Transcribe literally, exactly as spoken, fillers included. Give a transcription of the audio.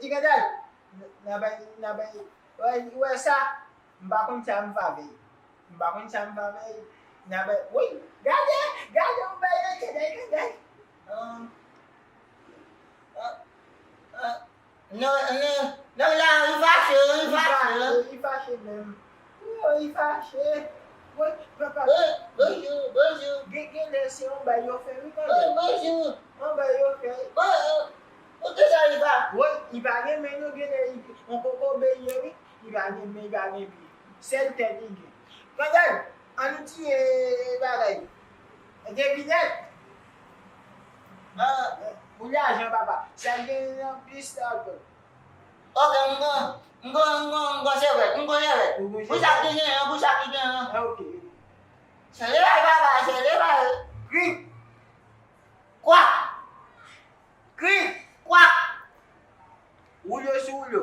Ti Kandèl, n-, n a bay, n a bay, wè, wè sa, m pa konn sa m favè. M pa konn sa m favè. N a bay, wi, gade, gade, m bay, gade, gade. Ah, ah, ah. Non, non, non, la, li fache, li fache. Li fache menm. Wi, li fache. Wi, papa. Bon, bonjou, bonjou. Gen, gen lè se yon bay yo fè, wi, kanmenm. Bon, bonjou. Yon bay yo fè. Bon, euh, ou ki sa li fa? Wi, li pa gen men, non, gen lè li, yon kokobe li ye, wi. Li pa gen men, li pa gen pye. Sèl tèt li gen. Kanmenm, ann nou tiye bagay. Devinèt. Ah, pou lajan, papa. Sa gen nan plis la, bro. Ok, m gon, m gon, m gon, m gon se vre, m gon se vre. Ou gon se vre. Pou sa ki gen an, pou sa ki gen an. Ah, ok. Se le bay papa, se le bay. Kri. Kwak. Kri. Kwak. Woulo sou woulo.